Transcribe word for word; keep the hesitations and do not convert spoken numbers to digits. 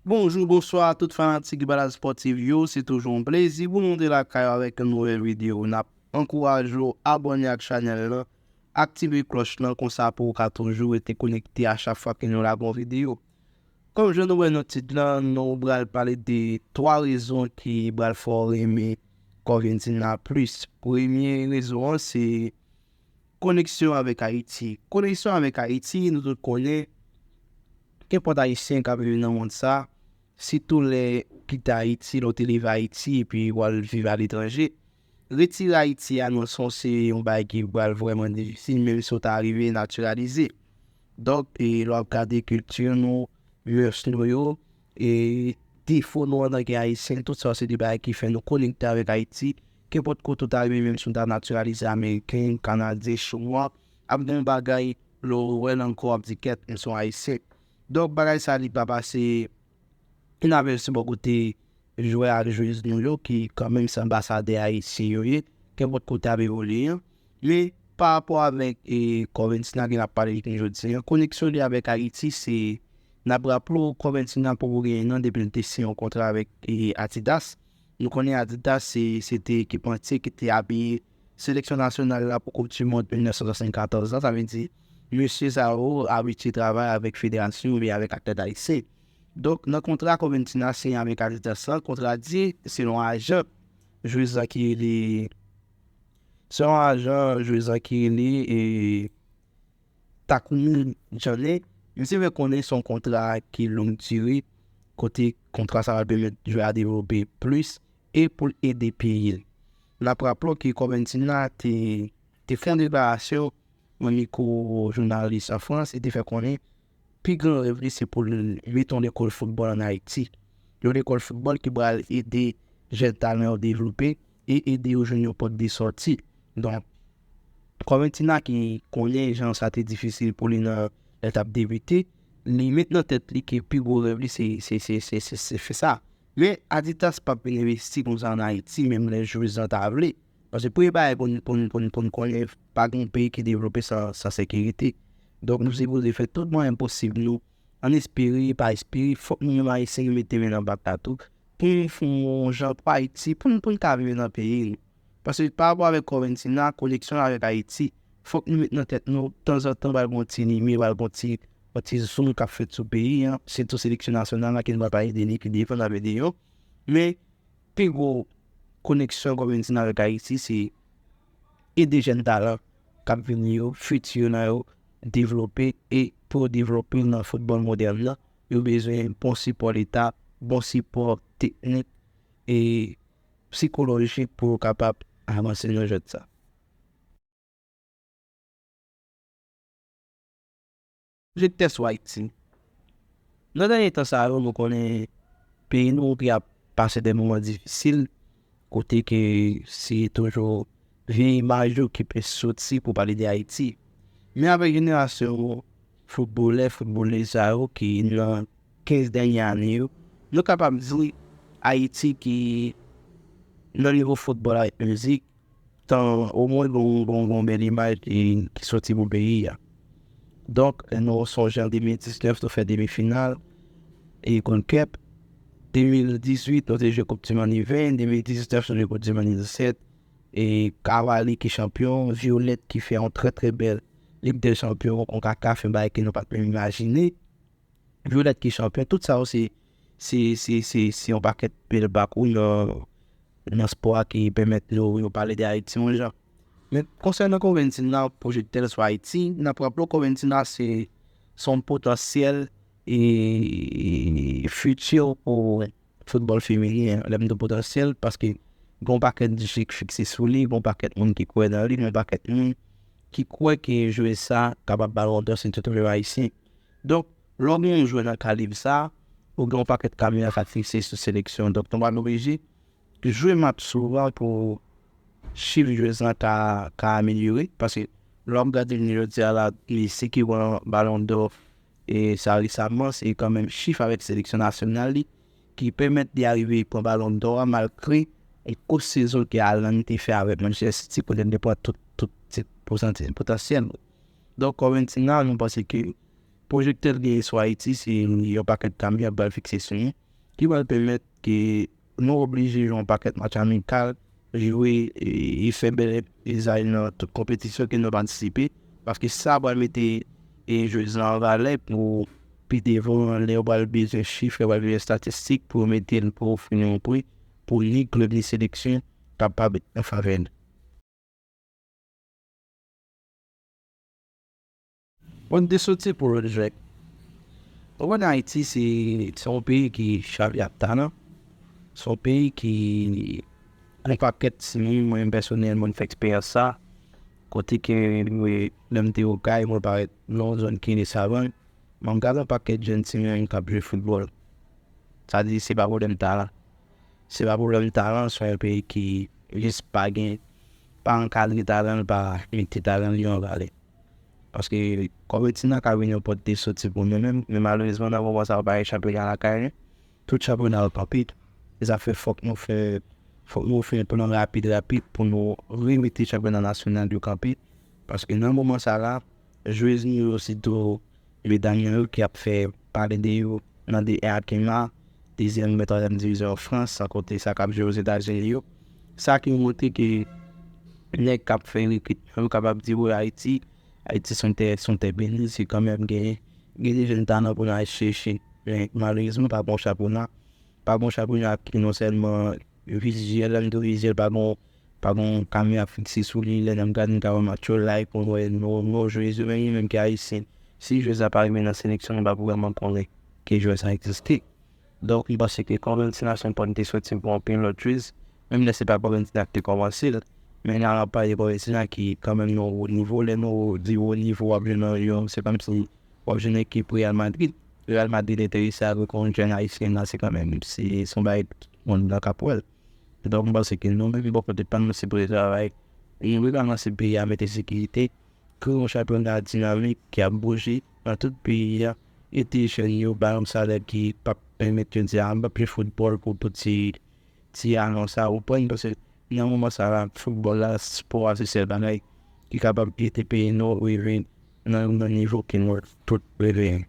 Bonjou, bonswa tout fanatik Balad Spòtif yo. Se toujou yon plezi pou nou te lakay avèk yon nouvèl videyo. N ap ankouraje w abòne ak chanèl lan, aktive klòch lan, konsa pou w ka toujou rete konekte a chak fwa ke nou lage yon videyo. Kòm jan nou wè nan tit lan, nou pral pale de twa rezon ki pral fè w renmen Corventina plis. Premye rezon an se koneksyon avèk Ayiti. Koneksyon avèk Ayiti, nou tout konnen, kenpòt Ayisyen k ap viv nan mond sa, sitou lè w kite Ayiti, lè w te leve Ayiti epi w al viv aletranje, retire Ayiti a nan san w se yon bagay ki pral vrèman difisil, menm si w ta rive natiralize. Donk, e, lè w ap gade kilti nou, mœurs nou yo, e, defo nou antanke Ayisyen, tout sa se de bagay ki fè nou konekte avèk Ayiti. Kenpòt kote w ta rive, menm si w ta natiralize Ameriken, Kanadyen, Chinwa, ap gen yon bagay, lè w wè l ankò, w ap di, "Kèt, m se yon Ayisyen." Donk, bagay sa, li pa pase inapèsi bò kote jwè ak jwez nou yo, ki kanmenm se anbasadè ayisyen yo ye, kenpòt kote y ap evolye an. Men, pa rapò avèk, e, Corventina ke n ap pale jounen jodi an, koneksyon li avèk Ayiti, se, n ap raple w, Corventina poko genyen non depi l te siyen yon kontra avèk, e, Adidas. Nou konnen Adidas se, se te ekipmantye ki te abiye seleksyon nasyonal la pou Koup di Mond mil nèf san swasannkatòz la, sa vle di, mesye sa yo abitye travay avèk federasyon oubyen avèk atlèt ayisyen. Donk, nan kontra Corventina siyen avèk Adidas lan, kontra di, selon ajan jwez lan ki rele, selon ajan jwez lan ki rele, e, Takumi Djanne, misye fè konnen se yon kontra ki long dire, kote kontra sa va pèmèt jwè a devlope plis e pou l ede peyi l. N ap raple w ke Corventina te, te fè yon deklarasyon nan mikwo jounalis an Frans, e te fè konnen pi gran rèv li se pou l mete yon lekòl foutbòl ann Ayiti. Yon lekòl foutbòl ki pral ede jèn talan yo devlope e ede yo jwenn yon pòt de sòti. Donk, Corventina ki konnen jan sa te difisil pou li nan lè l t ap debite, li met nan tèt li ke pi gwo rèv li se, se, se, se, se, se fè sa. Men Adidas p ap vin envesti konsa ann Ayiti, menm lè jwez lan ta vle. Paske premye bagay pou n, pou n, pou n, pou n konnen, pa gen yon peyi ki devlope san, san sekirite. Donk, nou sipoze fè tout mwayen posib nou, ann espere, pa espere, fòk nou menm Ayisyen nou mete men nan pat la tou, pou n fè yon jan pou Ayiti, pou n, pou n ka viv nan peyi nou. Paske pa rapò avèk Corventina, koneksyon avèk Ayiti, fòk nou met nan tèt nou, tanzantan, pral gen yon ti limyè, pral gen yon ti, yon ti zoom k ap fèt sou peyi an, sitou seleksyon nasyonal la, ke nou pral pale de li pi devan nan videyo. Men, pi gwo koneksyon Corventina avèk Ayiti, se ede jèn talan k ap vini yo, fiti yo nan yo, devlope, e pou yo devlope nan foutbòl modèn nan, yo bezwen bon sipò Leta, bon sipò teknik e sikolojik pou yo kapab avanse nan jwèt sa. Pwojektè sou Ayiti. Nan dènye tan sa yo, nou konnen peyi nou te ap pase de moman difisil, kote ke se toujou vye imaj yo ki plis soti pou pale de Ayiti. Men avèk jenerasyon foutbolè, foutbolèz sa yo ki nan kenz dènye ane yo, nou kapab di Ayiti ki nan nivo foutbòl avèk mizik, tan omwen gon, gon, gon bèl imaj ki, ki soti pou peyi a. Donk, nou sonje an de mil diznèf, nou fè demi final e Gold Cup. De mil dizuit, nou te jwe Koup di Mond U ven, de mil diznèf, nou jwe Koup di Mond U disèt. E Cavalli ki chanpyon, Violet ki fè yon trè, trè bèl Lig dè Chanpyon, Concacaf, yon bagay ke nou pa t menm imajine. Violet ki chanpyon, tout sa yo se, se, se, se, se yon pakèt bèl pakou nan, nan spò a ki pèmèt nou, nou pale de Ayiti yon jan. Men konsènan Corventina, pwojektè l sou Ayiti, n ap raple w Corventina se, se yon potansyèl e fiti pou foutbòl feminen, lè m di potansyèl, paske gen yon pakèt je k fikse sou li, gen yon pakèt moun ki kwè nan li, gen yon pakèt moun ki kwè ke jwè sa kapab Balon dò, sitou menm Ayisyen. Donk, lè w gen yon jwè nan kalib sa, ou gen yon pakèt kamera k ap fikse sou seleksyon. Donk, nou pral oblije jwe match souvan pou chif jwèz lan ka, ka amelyore, paske lè w ap gade jounen jodi a la, Messi ki pran Balon dò, e sa resaman, se kanmenm chif avèk seleksyon nasyonal li ki pèmèt li arive pran Balon dò a, malgre yon kout sezon ke Haaland te fè avèk Manchester City, kote l te pran tout, tout tit potansyèl, potansyèl. Donk, Corventina, nou panse ke Pwojektè l genyen sou Ayiti, se yon pakèt kamyon y ap pral fikse sou nou, ki pral pèmèt ke nou oblije jwe yon pakèt match amikal, jwe e, e fè bèl lizay nan tout konpetisyon ke nou patisipe, paske sa pral mete e jwez lan an valè pou pi devan, lè yo pral bezwen chif, lè yo pral bezwen estatistik pou yo mete l pou ofri nou yon pri pou ni klèb ni seleksyon kapab an favè l. Pòt de soti pou lòt jwè. Ou konn Ayiti se se yon peyi ki chaje ak talan. Se yon peyi ki gen yon pakèt timoun, mwen menm pèsonèlman mwen fè eksperyans sa. Kote ke mwen, lè m te Okay, mwen parèt nan yon zòn ki rele Savann. Mwen gade yon pakèt jèn timoun k ap jwe foutbòl. Sa di se pa pwoblèm talan. Se pa pwoblèm talan, se yon peyi ki jis pa gen, pa ankadre talan l, pa mete talan l yo an valè. Paske Corventina ka vin yon pòt de soti pou nou menm, men malerezman nan moman sa yo pa gen chanpyona lakay nou. Tout chanpyona yo kanpe. Se sa fè fòk nou fè, fòk nou fè yon plan rapid, rapid pou nou remete chanpyona nasyonal yo kanpe. Paske nan moman sa la, jwez nou yo sitou medam yo ki ap fè pale de yo nan D un ak M un, dezyèm oubyen twazyèm divizyon an Frans, san konte sa k ap jwe Ozetazini yo. Sa ki montre ke nèg k ap fè rekritman yo kapab di wi Ayiti, Ayiti se yon tè, se yon tè beni, se kanmenm gen, gen de jèn talan pou nou al chèche. Men malerezman, pa gen yon chanpyona, pa gen yon chanpyona ki non sèlman vizyèl, lè m di w vizyèl, pa gen, pa gen yon kamera fikse sou li, lè n ap gade, n ka wè match yo live pou n wè nou, nou jwez yo, men li menm ki ayisyen. Si jwez la pa rive nan seleksyon, nou pa pou vrèman konnen ke jwè sa egziste. Donk, m panse ke Corventina se yon pòt de soti pou anpil lòt jwez, menm lè se pa Corventina ki te kòmanse l. Men la, n ap pale Corventina ki kanmenm nan wo nivo. Lè nou di wo nivo, w ap jwenn nan yon, se kòmsi w ap jwenn ekip Real Madrid. Real Madrid enterese avèk yon jèn ayisyen la, se kanmenm, se, se yon bagay tout moun nan k ap wè l. Donk, m panse ke nou menm, bò kote pa n, nou sipoze travay. Nou rebalanse peyi a, mete sekirite, kreye yon chanpyona dinamik ki ap bouje nan tout peyi a, ede jèn yo, ba yo yon salè ki p ap pèmèt yo di, a, m p ap jwe foutbòl pou tout ti, ti alon sa, ou konprann, paske nan moman sa la, foutbòl la, spò a, se sèl bagay ki kapab ede peyi nou rive nan, nan nivo ke nou tout rele.